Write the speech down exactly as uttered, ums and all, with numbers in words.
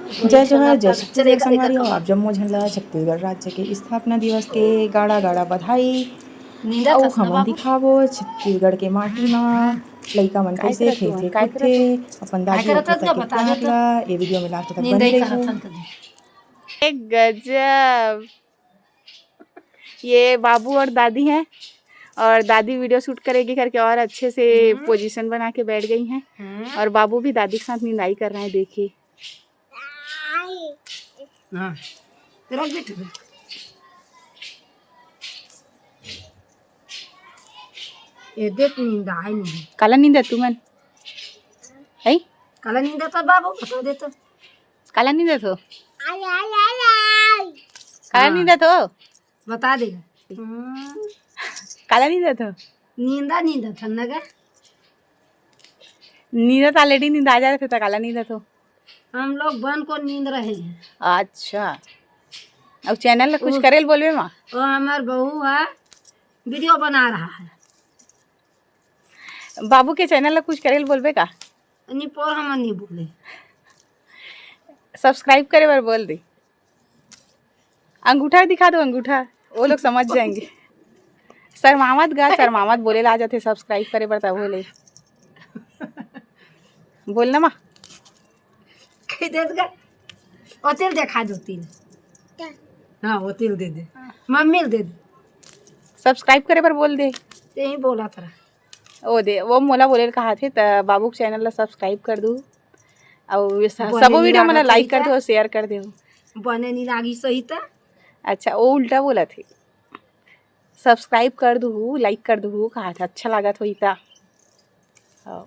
जय जोहार, जय छत्तीसगढ़ संगवारी हो। आप जम्मो झन ला छत्तीसगढ़ राज्य के स्थापना दिवस के गाड़ा गाड़ा बधाई। अउ हमन दिखाबो छत्तीसगढ़ के माटी मा लइका मन कइसे खेलथे कूदथे अपन दादी अउ पोता के प्यार ला। ये वीडियो में लास्ट तक बने रहिहू। एक गजब। ये बाबू और दादी हैं और दादी वीडियो शूट करेगी करके और अच्छे से पोजीशन बना के बैठ गई हैं। और बाबू भी दादी के साथ निंदाई कर रहे हैं। देखिए, हाँ, रख दे। ये देख, निंदा है नहीं। काला निंदा तुमन है? काला निंदा तो बाबू बता दे तो। काला निंदा तो। काला निंदा तो। बता देगा। काला निंदा तो। निंदा निंदा था ना गा। निंदा तो already निंदा आ जा रहे थे तो काला निंदा तो। हम लोग बन को नींद रहे हैं। अच्छा, अब चैनल ला कुछ करेल बोलबे माँ। वो हमार बहू है, वीडियो बना रहा है। बाबू के चैनल ला कुछ करेल बोलबे का? नहीं, पर हम नहीं बोले। सब्सक्राइब करे बर बोल दे। अंगूठा दिखा दो, अंगूठा, वो लोग समझ जाएंगे। शर्मावत गा, शर्मावत बोले ला जाते, सब्सक्राइब करे बर तब बोले। बोलना माँ। कह दे गा। ओ तिल दिखा दो, तिल। हाँ, वो तिल दे दे। मम्मी ल दे दे। सब्सक्राइब करे बर बोल दे। यही बोला था। ओ दे, वो मोला बोले कहा थे, त बाबू के चैनल ला सब्सक्राइब कर दू। अउ सबो वीडियो मन ला लाइक कर दू अउ शेयर कर दू। बने नहीं लागी सही त। अच्छा, वो उल्टा बोला थे। सब्सक्राइब कर दू, लाइक कर दू, कहा थे अच्छा लागत होई त। हाँ।